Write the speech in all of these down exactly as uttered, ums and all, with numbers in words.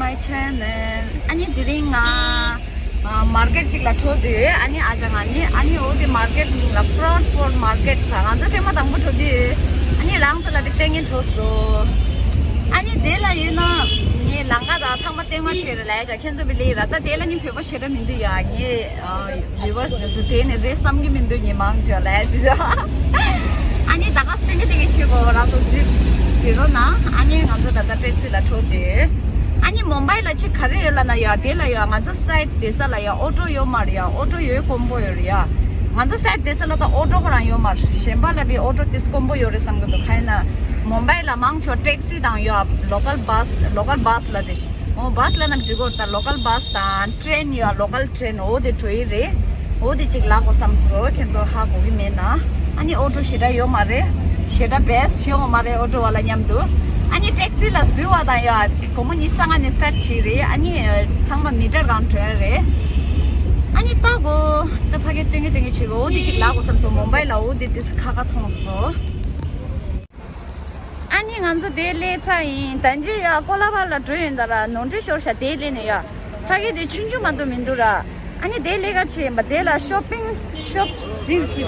My channel. ཨ་ནི་དེ་རིང་ང་མར་ཀེཊ་ཅིག་ལ་འགྲོ་དུས། ཨ་ནི་ཨ་ཅག་ང་ནི་ཨ་ནི་འོ་དེ་མར་ཀེཊ་མིང་ལ་Crawford Market ཟེར། ང་ཚོ་ཐེངས་མ་དང་པོ་འགྲོ་དུས། ཨ་ནི་རང་ཚོ་ལ་དེ་སྟོན་གྱིན་འགྲོ་སོང་། ཨ་ནི་དེ་ལ་ཡོད་ན་ངའི་ལམ་ཁ་དང་ཚང་མ་སྟོན་མ་བྱེད་རེད་ལབ་ཡ་ཅག་ཁྱེད་ཚོ་བི་ལི་ར་ད་དེ་ལ་ནི་བོད་པ་ཞེ་དྲག་མི་འདུག་ཡ། ངའི་ཡུ་ཨེས་ནས་སུ་དེ་ནི་རེད་བསམ་གྱི་མི་འདུག་ཉི་མང་ཆོག་ལས་ཅི། ཨ་ནི་ད་ག་སེ་ཏེ་ཏེ་གི་ཆུ་གོ་རང་ཚོ་ཟི་ཟི་རོ་ན། ཨ་ནི་ང་ཚོ་ད་ལྟ་ཊེག་སི་ལ་འགྲོ་དེ། ཨ་ནི་མུམ་བྷའི་ལ་ཆི་ག་རེ་ཡོད་ལབ་ན་ཡ། དེ་ལ་ཡ་ང་ཚོ་སའིཌ་དེ་ས་ལ་ཡ་ཨོ་ཊོ་ཡོད་མ་རེད་ཡ། ཨོ་ཊོ་ཡོད་དཀོན་པོ་ཡོད་རེད་ཡ། ང་ཚོ་སའིཌ་དེ་ས་ལ་ད་ཨོ་ཊོ་ཁོ་རང་ཡོད་མ་རེད། གཞན་པ་ལ་བི་ཨོ་ཊོ་དེ་དཀོན་པོ་ཡོད་རེད་བསམ་གི་འདུག་ག་ཡིན་ན་མུམ་བྷའི་ལ་མང་ཆོག་ཊེག་སི་དང་ཡ་ལོ་ཀལ་བྷ་སི། ལོ་ཀལ་བྷ་སི་ལ་དེ་ཤི། ཨོ་བྷ་སི་ལ་ནམ་འགྲིག་གོ། ད་ལོ་ཀལ་བྷ་སི་དང་ཊེན་ཡོད། ལོ་ཀལ་ཊེན་འོ་དེ་འགྲོ་ཡི་རེད། འོ་དེ་གཅིག་ལག་གོ་བསམ་སོ། ཁྱེད་ཚོ་ཧ་གོ་གི་མེད་ན། ཨ་ནི་ཨོ་ཊོ་ཞེ་དྲག་ཡོད་མ་རེད། ཞེ་དྲག་བེ་སི་བྱེད་འོང་མ་རེད་ཨོ་ཊོ་བ་ལ་མཉམ་དུ། ཨ་ནི་ཊེག་སི་ལ་འཛུལ་བ་དང་ཡ་དགོང་མོ་ཉི་ཤུ་རྩ་ལྔ་ནས་སི་ཊར་ཊི་བྱེད་རེད། ཨ་ནི་ཚང་མ་མི་ཊར་གང་འགྲོ་ཡ་རེད། ཨ་ནི་ལྟ་གོ། ད་ཕ་གི་སྟོན་གི་སྟོན་གི་བྱེད་གོ། འོ་དེ་གཅིག་ལག་གོ་བསམ་སོ། མུམ་བྷའི་ལ་འོ་དེ་དེ་སི་ཁ་ཁ་མཐོང་སོ། ཨ་ནི་ང་ཚོ་དེ་སླེབས་ཚར་ཡིན། ད་ཅི་ཡ་ཀོ་ལ་བར་ལ་འགྲོ་ཡིན་ད་ར། ནོར་འཁྲུལ་ཤོར་ཤག་དེ་སླེབས་ནས་ཡ། ཕ་གི་དེ་ཆུང་ཆུང་མ་གཏོགས་མི་འདུག་ར། ཨ་ནི་དེ་སླེབས་ག་ཆེ་ཡིན་པ། དེ་ལ་ཤོ་པིང་ཤོ་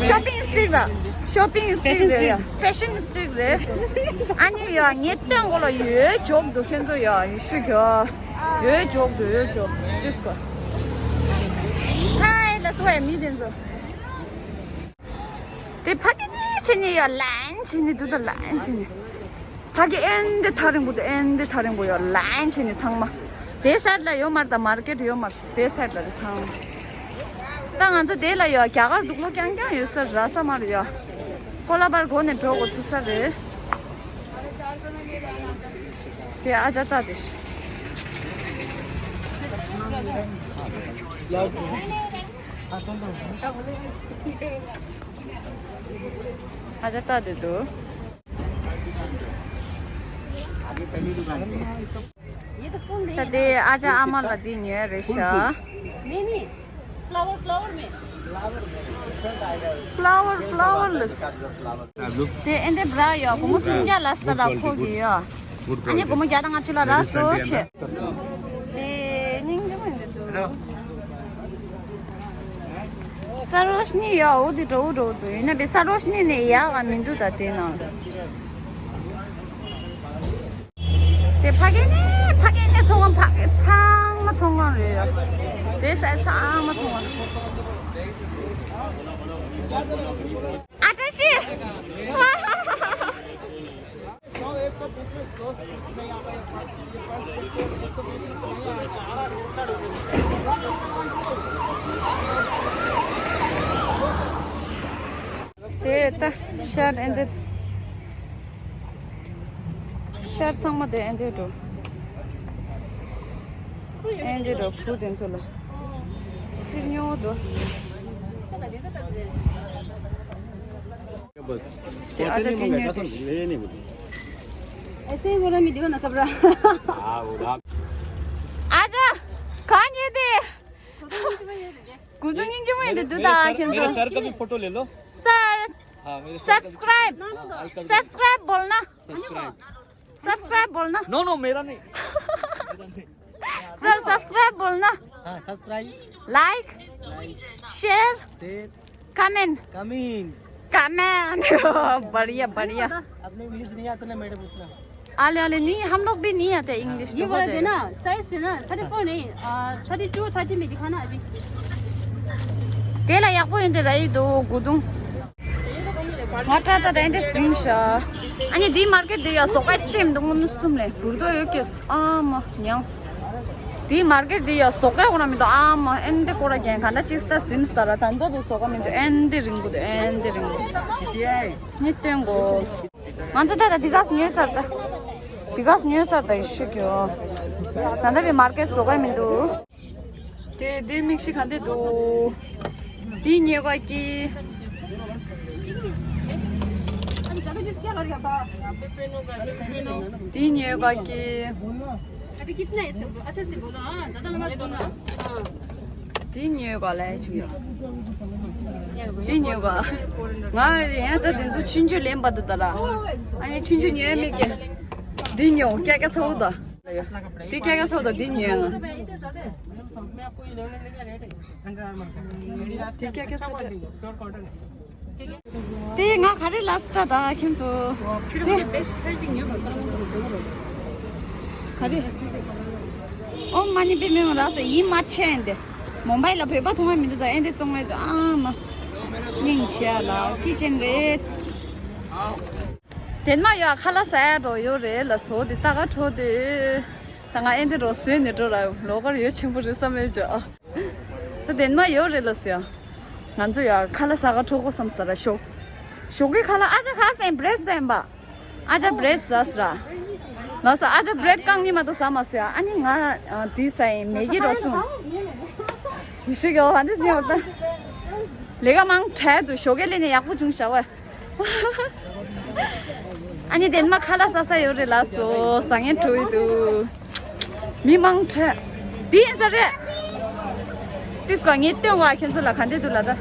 ཤོ་པིང་སི་ཊི་རིཊ་ར། ཤོ་པིང་སི་ཊི་རིཊ་རེད་ཡ། ཕེ་ཤན་སི་ཊི་རིཊ་རེད། ཨ་ནི་ཡ་ངས་སྟོན་གོ་ལ་ཡོད་ཇོབ་འདུག་ཁྱེད་ཚོ་ཡ་ཡུ་ཤུ་གྱོ། ཡོད་ཇོབ་འདུག་ཡོད་ཇོབ་ཏིས་གོ། ཧའི་ལ་སུ་ཡ་མི་དེ་ཚོ། དེ་ཕ་གི་ནི་ཆེ་ནི་ཡོད། ལན་ཆེ་ནི་འདུག་ད་ལན་ཆེ་ནི། ཕ་གི་ཨེན་དེ་ཐག་རིང་པོ་དེ་ཨེན་དེ་ཐག་རིང་པོ་ཡོད། ལན་ཆེ་ནི་ཚང་མ། དེ་སའིཌ་ལ་ཡོད་མ་རེད། ད་མར་ཀེཊ་ཡོད་མ་རེད། དེ་སའིཌ་ལ་རེད་ཚང་མ། ད་ང་ཚོ་དེ་ལ་ཡོད། རྒྱ་གར་དུག་ལོག་རྐྱང་རྐྱང་ཡོད་ས་ར་ས་མ་རེད་ཡ། ཀོ་ལ་བར་སྒོ་ནས་འགྲོ་དགོས་ཐུག་ས་རེད། དེ་ཨ་ཅག་ལྟ་དེ། ཨ་ཅག་ལྟ་དེ་འདུག་ད་དེ་ཨ་ཅག་ཨ་མ་ལ་དེ་ཉོས་རེད་ཤག་ཕླ་ཝར་ཕླ་ཝར་ལ། དེ་ཨེ་འདྲ་བྲ་ཡོད། སྒོར་མོ་སུམ་བརྒྱ་ལ་སྟ་ལ་ཁོ་གི་ཡོད། ཨ་ནི་སྒོར་མོ་བརྒྱ་དང་ལྔ་བཅུ་ལ་རག་སོ་ཆེ། དེ་སྙིང་རྗེ་མོ་འདི་འདུག་ས་རོ་ཤི་ནི་ཡོད། འོ་དེ་འགྲོ་འགྲོ་འདུག་ཡིན་ན་བི་ས་རོ་ཤི་ནི་ནས་ཡག་ག་མི་འདུག་ད་དེ་ནང་། དེ་ཕ་གི་ནས་ཕ་གི་ནས་ཚོང་ཁང་། ཕ་གི་ཚང་མ་ཚོང་ཁང་རེད་ཡ། དེ་ས་ཚང་མ་ཚོང་ཁང་རེད། ཨ་བཀྲ་ཤིས། དེ་ད་ཤར་ཨེ་འདི། ཤར་ཚང་མ་དེ་ཨེ་འདི་འགྲོ། ཨེ་འདི་འགྲོ་བུ་དེ་ཚོ་ལ། སིལ་ཉོ་འགྲོ། དེ་ཨ་ཅག་དེ་ཉོས་ཏེ། ऐसे ही बोला मैं दियो ना कबरा। ཨ་ཅག་གང་ཉོས་ཏེ། ཀུ་ཏུ་སྙིང་རྗེ་མོ་ཡིན་ཏེ་འདུག་ད་ཁྱེད་ཚོ། मेरे सर का भी फोटो ले लो। सर। हाँ, मेरे सर का भी। सब्सक्राइब। हाँ, हल्का। सब्सक्राइब बोलना। सब्सक्राइब। सब्सक्राइब बोलना। नो, नो, मेरा नहीं। मेरा नहीं। सर, सब्सक्राइब बोलना। हाँ, subscribe. Like. Like. Share. Share. Comment. Comment. Comment. बढ़िया, बढ़िया। अपने इंग्लिश नहीं आता ना मैडम उतना। आले, आले, नहीं, हम लोग भी नहीं आते इंग्लिश ये तो हो वाला जाएगा। देना, साइज है ना, थर्टी फ़ोर नहीं, आ, थर्टी टू, थर्टी में दिखाना अभी। དེ་ལ་ཡག་པོ་ཡིན་ཏེ་ར་ཡི་དོ་གུ་དུང་། ང་ཏྲ་ཏ་དེ་འདི་ཟིང་ཤ། ཨ་ནི་དེའི་མར་ཀེཊ་དེ་ཡ་ཟོག་པ་ཅིམ་དུ་མངོན་སུམ་ལས་བུར་དོ་ཡོད་ཀྱི་ཨ་མ་ཉང་། དེའི་མར་ཀེཊ་དེ་ཡ་ཟོག་པ་ཁོ་ན་མི་འདུག་ཨ་མ་ཨེ་འདི་ཀོ་ར་རྒྱན་ག་འདྲ་ཅིག་སྟ་ཟིན་སྟ་ར་ད་འདི་དེ་ཟོག་པ་མི་འདུག་ཨེ་འདི་རིང་གུ་དེ་ཨེ་འདི་རིང་གུ་ནི་སྟོན་གོ། ང་ཚོ་ད་ལྟ་འདི་ག་སུ་ཉོས་ཚར་ད། འདི་ག་སུ་ཉོས་ཚར་ད་ཡི་ཤུ་གྱོ། ད་ལྟ་བའི་མར་ཀེཊ་བཟོ་ག་མི་འདུག་དེ་དེ་མིག་ཤི་ག་འདི་འདུག་དེ་ཉོས་ག་ཀི། དེ་ཉོས་ག་ཀི། अभी कितना है इसका? अच्छा से बोलो, हाँ, ज्यादा लंबा बोलो ना। हाँ। དེ་ཉོས་ག་ལ་ཆུ་ཡོ། དེ་ཉོས་ག་ང་ཡང་ད་དེ་ཚོ་ཆུང་ཆུང་ལེན་པ་འདུག་ད་ལ། ཨ་ཡ་ཆུང་ཆུང་ཉོས་མེད་ཀྱི། དེ་ཉོ་ཀྱ་ཀྱ་ཚ་བོ་ད། དེ་ཀྱ་ཀྱ་སོ་དང་དེ་ཉན་ང་། དེ་ཀྱ་ཀྱ་སོ་དེ། དེ་ང་ག་རེ་ལ་ས་ད་ཁྱེད་ཚོ། དེ། ག་རེ། ཨོཾ་མ་ཎི་པདྨེ་ཧཱུྃ་ར་ས་ཡིན་མ་ཆེན་དེ། མོམ་བྷའི་ལ་བོད་པ་མཐོང་བ་མི་འདུག་ད་ཨེ་འདི་བཙོང་བས་འདུག་ཨ་མ། སྙིང་རྗེ་ལ་ཀི་ཅན་རེད། དེ་མ་ཡོད་ཁ་ལག་ཟ་ཡ་འགྲོ་ཡོད་རེད་ལ་བཟོ་དེ་ལྟ་ག་འཕྲོ་དུས། ད་ང་ཨེ་འདི་རོ་ཟོས་ནས་འགྲོ་ར་ལོ་གར་ཡོད་ཆེན་པོ་རེད་བསམ་མེད་ཅོ། ད་དེ་མ་ཡོད་རེད་ལ་ཟོ་ཡ། ང་ཚོ་ཡ་ཁ་ལག་ཟ་ག་འཕྲོ་གོ་བསམ་ས་ར་ཞོག་ཞོག་གི་ཁ་ལག་ཨ་ཅག་ཁ་སེང་བྲེད་སེང་པ། ཨ་ཅག་བྲེད་ཟ་ས་ར། ལ་ཟ་ཨ་ཅག་བྲེད་རྐང་གཉིས་མ་གཏོགས་ཟ་མ་ཟོ་ཡ་ཨ་ནི་ང་དེ་ཟ་ཡིན་མེ་གི་རོ་བཏུང་། ཡི་ཤི་གི་འོ་ཧ་འདི་ཟིན་འོ་ད། ལས་ཀ་མང་དྲག་འདུག་ཞོགས་ཀས་ལས་ནས་ཡག་པོ་བྱུང་བྱ་བ། ཨ་ནི་དེ་མ་ཁ་ལག་ཟ་ས་ཡོད་རེད་ལ་སོ་ཟ་ངན་བྲོ་ཡི་འདུག་མི་མང་དྲག་འདི་ཡིན་ས་རེད། ཏིས་པ་ངས་སྟོན་བ་ཁྱེད་ཚོ་ལ་ག་འདྲས་འདུག་ལ་ད།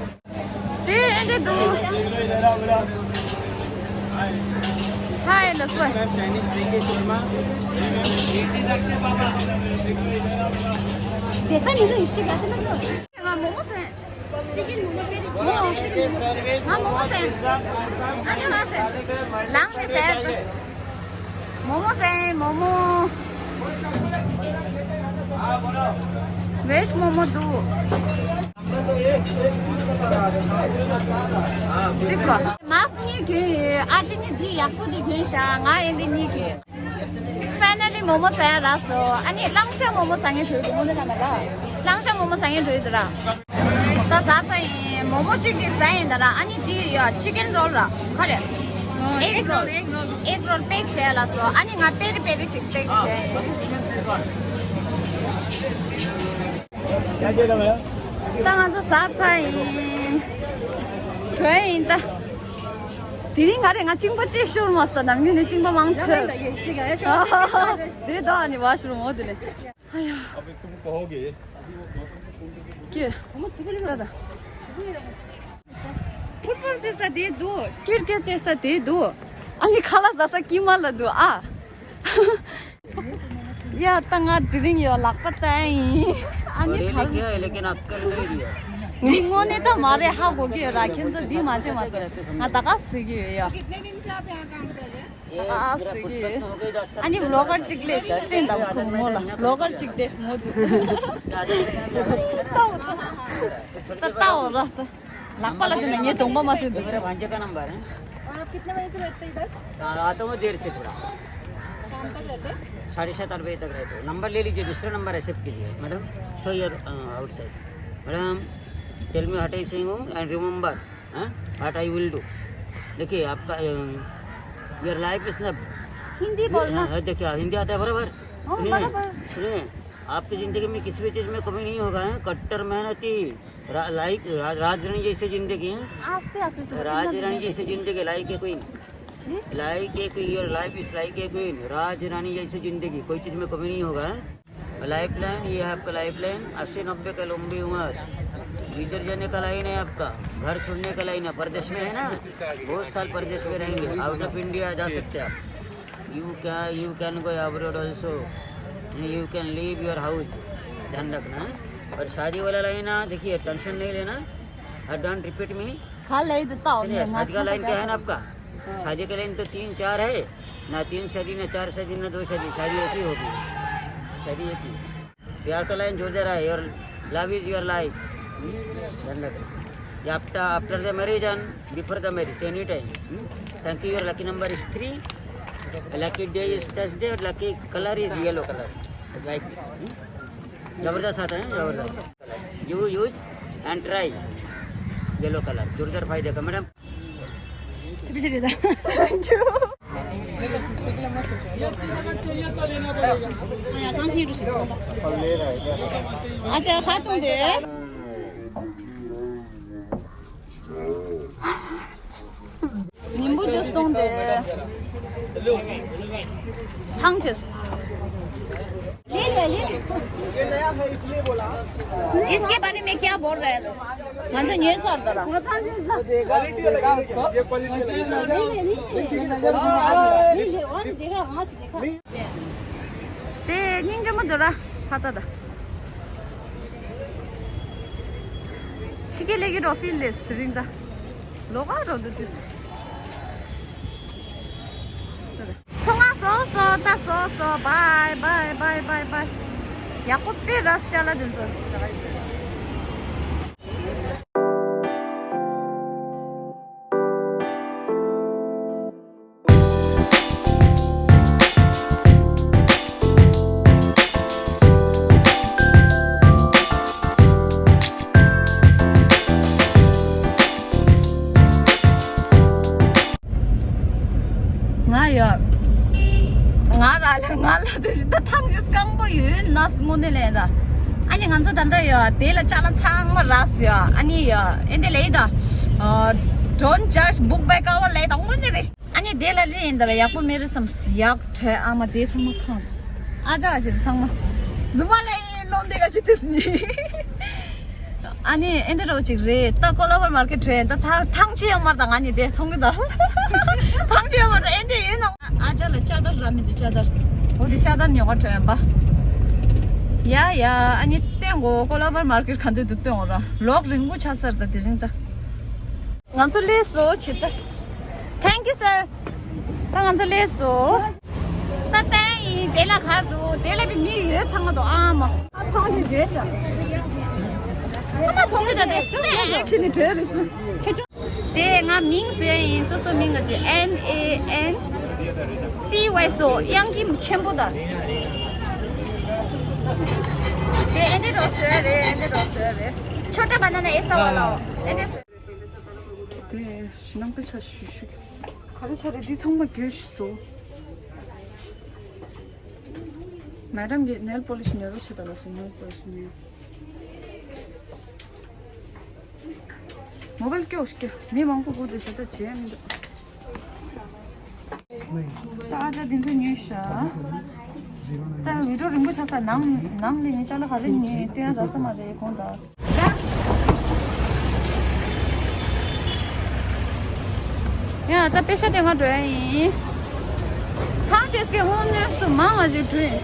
དེ་ཨེ་འདྲས་འདུག་ཧའི་ལ་སོ། དེ་ས་མི་འདུག་ཡིན་ཤི་ག་ས་ན་འདུག་ང་མོ་མོ་ཟེར། ང་མོ་མོ་ཟེར། ཨ་ནི་མ་ཟེར། ལངས་ནས་ཟེར། མོ་མོ་ཟེར་མོ་མོ། ཝེཤ་མོ་མོ་འདུག་དེ་སྐོར། མཱ་སི་གཉིས་གྱོན་ཡོད། ཨ་ཅེ་ནི་འདི་ཡག་པོ་འདི་གྱོན་ཤག་ང་ཨེ་འདི་གཉིས་གྱོན། ཕའི་ནལ་ལི་མོ་མོ་ཟ་ཡ་རག་སོང་། ཨ་ནི་གླང་ཤ་མོ་མོ་ཟ་ངེས་བྲོས་འདུག་མོ་ནི་ལ་ན་ར། གླང་ཤ་མོ་མོ་ཟ་ངེས་བྲོས་འདུག་ར། ད་ཟ་ས་ཡིན། མོ་མོ་གཅིག་གིས་ཟ་ཡིན་ད་ར། ཨ་ནི་དེ་ཡ་ཅི་ཀན་རོལ་ར། ག་རེ། ཨེག་རོལ། ཨེག་རོལ་པེག་བྱས་ལ་སོ། ཨ་ནི་ང་པེ་རི་པེ་རི་ཅིག་པེག་བྱས་ཡིན། ད་ང་ཚོ་ཟ་ཚར་ཡིན། བྲོས་ཡིན་ད། དེ་རིང་ང་རེ་ང་གཅིན་པ་ཅིག་ཤོར་མ་སོང་། ནམ་རྒྱུན་ནས་གཅིན་པ་མང་ཐོས། དེ་དོ་ཨ་ནི་བ་ཤོར་མོ་དེ་ལས། ཨ་ཡ། ཀྱེ། ཕུར་ཕུར་ཟེར་ས་དེ་འདུག་ཀིར་ཀིར་ཟེར་ས་དེ་འདུག་ཨ་ནི་ཁ་ལག་ཟ་ས་དཀྱིལ་མ་ལ་འདུག་ཨ། ཡ་ད་ང་དེ་རིང་ཡོད་ལག་པ་བཏང་ཡིན། ཨ་ནི་ཕར། ངའི་དངོས་གནས་ད་མ་རེད་ཧ་གོ་གི་ཡོད་ར། ཁྱེད་ཚོ་འདི་མ་བྱེད་མ་གཏོགས་ང་ད་ག་ཟེར་གི་ཡོད་ཡ། ཨ་ཟེར་གི་ཡོད། ཨ་ནི་བློ་དཀར་གཅིག་ལས་བསྟན་དང་ཁོ་མོ་ལ་བློ་དཀར་གཅིག་དེ་མོ་དུ། ད་ལྟ་འོ་ར་ད། ལག་པ་ལ་དེ་ན་ངའི་གདོང་པ་མ་ཐོན་འདུག मेरा भांजे का नंबर है। और आप कितने बजे से बैठते हैं इधर? आ, आता हूँ देर से थोड़ा। शाम तक रहते हैं? साढ़े सात आठ बजे तक रहते हैं। नंबर ले लीजिए, दूसरा नंबर एक्सेप्ट कीजिए। Madam, show your, uh, outside। Madam, tell me what I saying and remember, हाँ? What I will do। देखिए, आपका, अ, your life is not Hindi बोलना। हाँ, देखिए, हिंदी आता है बराबर? हाँ, सुनिए, बराबर। सुनिए, आपकी ज़िंदगी में किसी भी चीज़ में कमी नहीं होगा, हैं? कट्टर मेहनती, रा-, लाइक, रा-, राजरानी जैसी जिंदगी है। आस्ते आस्ते से राजरानी जैसी जिंदगी, लाइक ए क्वीन। जी? Like a queen, your life is like a queen. राजरानी जैसी जिंदगी, कोई चीज में कमी नहीं होगा, हैं? लाइफ लाइन, ये है आपका लाइफ लाइन, अस्सी नब्बे का लंबी उम्र। इधर जाने का लाइन है आपका, घर छोड़ने का लाइन है, परदेश में है ना, बहुत साल परदेश में रहेंगे, आउट ऑफ इंडिया जा सकते हैं आप। You can, you can go abroad also। You can leave your house। ध्यान रखना, हाँ? और शादी वाला लाइन ना, देखिए, टेंशन नहीं लेना। और डोंट रिपीट मी। खा ले तो ताओ सुनिए, शादी का लाइन क्या है ना आपका? शादी का लाइन तो तीन चार है ना, तीन शादी ना, चार शादी ना, दो शादी, शादी एक ही होगी। शादी एक ही। प्यार का लाइन जुड़ जा रहा है। Your love is your life। ध्यान रखना। After, after the marriage and before the marriage, any time। Thank you। Your lucky number is three। Lucky day is Thursday। Lucky color is yellow color। Like this। जबरदस्त आता है, जबरदस्त। You use and try। Yellow colour जोरदार फायदे का मैडम। अच्छा, खत्म दे। नींबू जूस तुम दे। ཐང་ཆད། इसके बारे में क्या बोल रहे हैं? ང་ཚོ་ཉོས་ཚར་དོ་ར། क्वालिटी अलग है, ये क्वालिटी अलग है। དེ་སྙིང་རྗེ་མོ་འདུག་ར། ཧ་ད་ད། ཕྱི་རྒྱལ་ལས་ཀྱི་རོ་ཕིལ་ལེས་དེ་རིང་ད། ལོག་ག་རོ་འདུག་དུས། ཚོ་ང་སོ་སོ་ད་སོ་སོ། བའི་བའི་བའི་བའི་བའི། ཡག་པོ་དཔེ་ར་ཤ་ལ་དེ་ཚོ། ང་ཡོད། ང་ར་ལ་ང་ལ་དེ་བཞིན་ད་ཐང་ཅིག་སྐམ་པོ་ཡོད་ན་སྔོན་ནས་ལས་ད། ཨ་ནི་ང་ཚོ་ད་ལྟ་ཡོད་དེ་ལ་ཅ་ལག་ཚང་མ་རག་ཡོད། ཨ་ནི་ཡོད་ཨེ་འདི་ལས་ད། Don't judge book by cover ལས་ད་སྔོན་ནས་རེད། ཨ་ནི་དེ་ལ་ལས་ཡིན་ད་ལ་ཡག་པོ་མེད་རེད་བསམ། ཡག་བྲོས་ཨ་མ་དེ་ཚང་མ་ཁང་ཨ་ཅག་ཅིག་ཚང་མ་རྫུན་མ་ལས་ཡིན་ལོན་དེ་ག་ཅི་དུས་ནི། ཨ་ནི་ཨེ་འདྲ་རོ་ཅིག་རེད། ད་ཀོ་ལ་བར་མར་ཀེ་ཊི་བྲོས་ད་ཐང་ཐང་ཅི་ཡང་མར་ད་ང་ནི་དེ་མཐོང་གི་ད། ཐང་ཅི་ཡང་མར་ད་ཨེ་འདྲ་ཡིན་ནོ། ཨ་ཅག་ལ་ལྕགས་དར་ར་མི་འདུག་ལྕགས་དར། འོ་དེ་ལྕགས་དར་ཉོ་ག་བྲོས་ཡིན་པ། ཡ་ཡ་ཨ་ནི་སྟོན་གོ་ཀོ་ལ་བར་མར་ཀེ་ཊི་ག་འདུག་འདུག་སྟོན་འོ་ར་ལོག་རིང་པོ་ཆགས་ས་རེད་ད་དེ་རིང་ད། ང་ཚོ་སླེབས་སོ་ཇི་ལྟར། Thank you sir. ད་ང་ཚོ་སླེབས་སོ། ད་བསྟན་ཡིན་དེ་ལ་གར་འདུག་དེ་ལ་བི་མི་ཡོད་ཚང་མ་འདུག་ཨ་མ། ཨ་ཐང་ནི་བྲོས་ཤག་ཨ་མ་ཐོང་གི་ད་དེ་ཁྱི་ནི་བྲོས་རེ་ཤི། དེ་ང་མིང་ཟེར་ཡིན་སོ་སོ་མིང་ག་ཅི་N A N C Y སོ་དབྱངས་ཀྱི་ཆེན་པོ་ད། དེ་ཨེ་འདི་རོ་ཟེར་རེད་ཨེ་འདི་རོ་ཟེར་རེད། ཆོ་ཏ་བ་ན་ན་ཨེ་ས་བ་ལ་ཨོ་ཨེ་འདི་ཟེར། དེ་ཞི་ནང་པའི་ཆ་ཞུ་ཞུ། ག་རེ་ཆ་རེད་འདི་ཚང་མ་གྱོད་ཞིག་བཟོ། མེ་ཌམ་གྱིས་ནེལ་པོ་ལིཤ་ཉོ་རོགས་བྱེད་དང་ལ་སོ་ནེལ་པོ་ལིཤ་ཉོ། མོ་བལ་སྐྱོ་སྐྱོ་མི་མང་པོ་སྒུག་དེ་ཞེ་དྲག་བྱས་མི་འདུག་ད་ཨ་ཅག་འདི་ཚོ་ཉོས་ཤག་ད་བི་ཌིའོ་རིང་པོ་ཆགས་ས། ནང་ནང་ལས་ནི་ཅ་ལག་ག་རེ་ཉོས་སྟོན་རག་ས་མ་རེད་དགོངས་དག་ཡ་ད་པེ་ཤ་དེ་ང་འགྲོ་ཡ་ཡིན། ཐང་ཅེས་ཀྱི་དངོས་གནས་སུ་མང་ང་ཅིག་འགྲོ་ཡིན།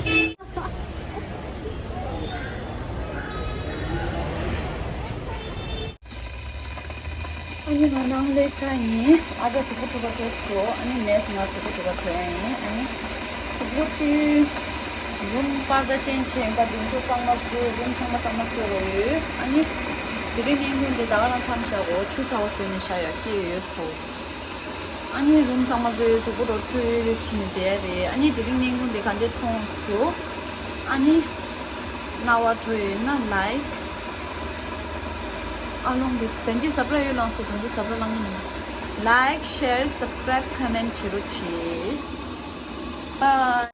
ཨ་ནི་ང་ནང་ལས་ས་ཡིན། ཨ་ཅག་གཟུགས་པོ་འཁྲུད་པ་འགྲོ་སོ། ཨ་ནི་ནས་ང་གཟུགས་པོ་འཁྲུད་པ་འགྲོ་ཡ་ཡིན། ཨ་ནི་གཟུགས་པོ་འཁྲུད། རུམ་པར་ད་ཅན་ཆེན་པ་འདི་ཚོ་གཙང་མ་བཟོས། རུམ་ཚང་མ་གཙང་མ་བཟོས་རོགས་ཡོད། ཨ་ནི་དེ་རིང་བརྙན་ཐུང་འདི་ད་ག་རང་མཚམས་བཞག་གོ་ཆུ་ཚ་བོ་བཟོས་ནས་བཞག་ཡ་སྐྱེས་ཡོད་ཚོ། ཨ་ནི་རུམ་གཙང་མ་བཟོས་གཟུགས་པོ་རོ་བཀྲུས་ཕྱིན་ནས་བསྡད་རེད། ཨ་ནི་དེ་རིང་བརྙན་ཐུང་འདི་ག་འདྲས་མཐོང་སོང་། ཨ་ནི་རྣ་བ་འགྲོ་ཡོད་ན་ལའིཀ་ཨ་ལོང་འདི་དན་ཅི་སབ་ར་ཡོད་ལང་སོ་དན་ཅི་སབ་ར་ལང་ཡིན། Like, share, subscribe, comment བྱེད་རོགས་བྱེད། Bye.